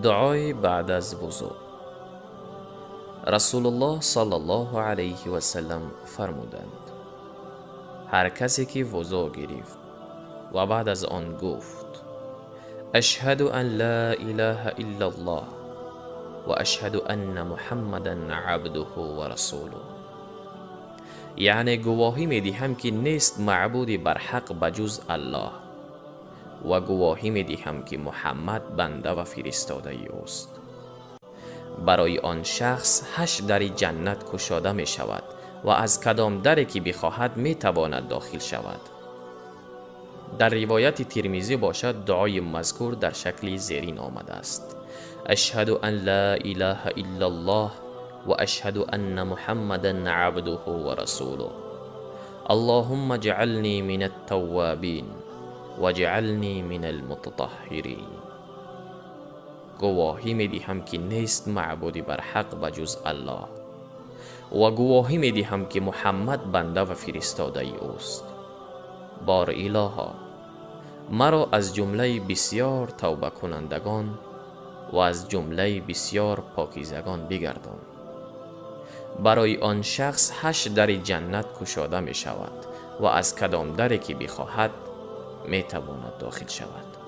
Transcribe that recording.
Дуои баъд аз вузӯ. Расулуллоҳ саллаллоҳу алайҳи васаллам фармуданд: ҳар касе ки вузӯ гирифт ва баъд аз он гуфт: ашҳаду ан ла илаҳа иллаллоҳ ва ашҳаду анна муҳаммадан абдуҳу ва расулуҳ, яъне гувоҳӣ медиҳам, ки нест маъбуди барҳақ ба ҷуз Аллоҳ ва гувоҳӣ медиҳам, ки Муҳаммад банда ва фиристодаи ӯст, барои он шахс 8 дари ҷаннат кушода мешавад ва аз кадом даре ки бихоҳад, метавонад дохил шавад. Дар ривояти Тирмизӣ бошад, дуои мазкур дар шакли зерин омадааст: ашҳаду ан ла илаҳа иллаллоҳ ва ашҳаду анна муҳаммадан абдуҳу ва расулуҳ, аллоҳумма иҷъални минат таввабин ваҷъални минал мутатаҳҳирин. Гувоҳӣ медиҳам, ки нест маъбуди барҳақ ба ҷуз Аллоҳ ва гувоҳӣ медиҳам, ки Муҳаммад банда ва фиристодаи ӯст. Бор илоҳо, маро аз ҷумлаи бисёр тавбакунандагон ва аз ҷумлаи бисёр покизагон бигардон. Барои он шахс 8 дари ҷаннат кушода мешавад ва аз кадом даре ки бихоҳад, метавонад дохил шавад.